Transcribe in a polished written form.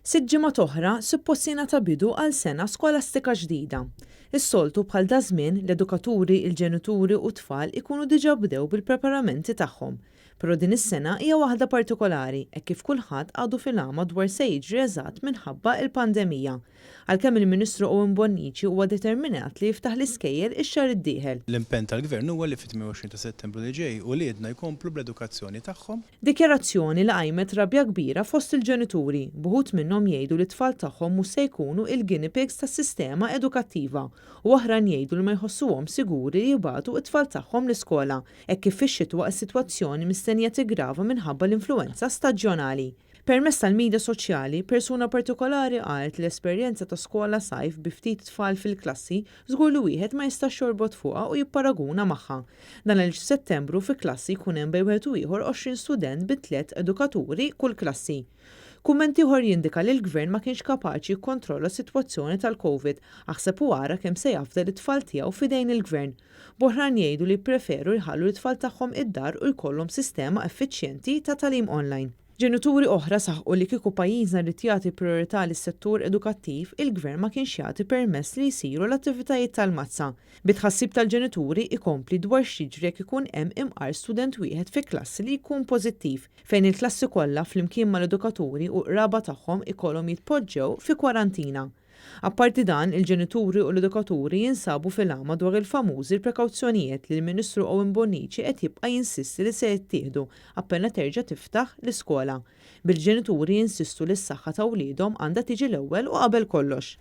Sitt ġimgħat oħra suppost jingħata bidu għal sena skolastika ġdida. Is-soltu bħal daż-żmien, l-edukaturi, il-ġenituri u t-tfal ikunu diġà bdew bil-preparamenti tagħhom. Però din is-sena hija waħda partikolari hekk kif kulħadd għadu fil-għama dwar se jiġri eżatt minħabba l-pandemija. Għalkemm il-Ministru Owen Bonnici huwa determinat li jiftaħ l-iskejjel ix-xahar id-dieħel. L-impenn tal-Gvern huwa li fit-28 ta' Settembru li ġej uliedna jkomplu bl-edukazzjoni tagħhom. Dikjarazzjoni li qajmet rabja kbira fost il-ġenituri, b'uħud minnhom jgħidu li t-tfal tagħhom mhux se jkunu il-guinea pigs tas-sistema edukattiva u oħrajn jgħidu li ma jħossuhomx siguri li jibagħtu t-tfal tagħhom l-iskola hekk kif fix-xitwa s-sitwazzjoni mistennija tiggrava minħabba l-influwenza staġjonali. Permezz tal-midja soċjali, persuna partikolari qalet li l-esperjenza ta' skola sajf bi ftit tfal fil-klassi żgur li wieħed ma jistax jorbot fuqha u jipparaguna magħha. Dan għaliex f'Settembru fi klassi jkun hemm bejn wieħed u ieħor 20 student bi tliet edukaturi kull klassi. Kumment ieħor jindika li l-Gvern ma kienx kapaċi jikkontrolla s-sitwazzjoni tal-Covid, aħseb u ara kemm se jafda lit-tfal tiegħu f'idejn il-Gvern. B'oħrajn jgħidu li jippreferu jħallu lit-tfal tagħhom id-dar u jkollhom sistema effiċjenti ta' tagħlim online. Ġenituri oħra saħqu li kieku pajjiżna ried jagħti prijorità lis-settur edukattiv, il-Gvern ma kienx jagħti permess li jsiru l-attivitajiet tal-mazza. Bi tħassib tal-ġenituri ikompli dwar x'jiġri jekk ikun hemm imqar student wieħed fi klassi li jkun pożittiv, fejn il-klassi kollha flimkien mal-edukaturi u l-qraba tagħhom ikollhom jitpoġġew fi kwarantina. Apparti dan, il-ġenituri u l-edukaturi jinsabu fil-għama dwar il-famużi l-prekawzjonijiet li l-Ministru Owen Bonnici qed jibqa' jinsisti li se jittieħdu appena terġa' tiftaħ l-iskola, bil-ġenituri jinsistu li s-saħħa ta' wliedhom għandha tiġi l-ewwel u qabel kollox.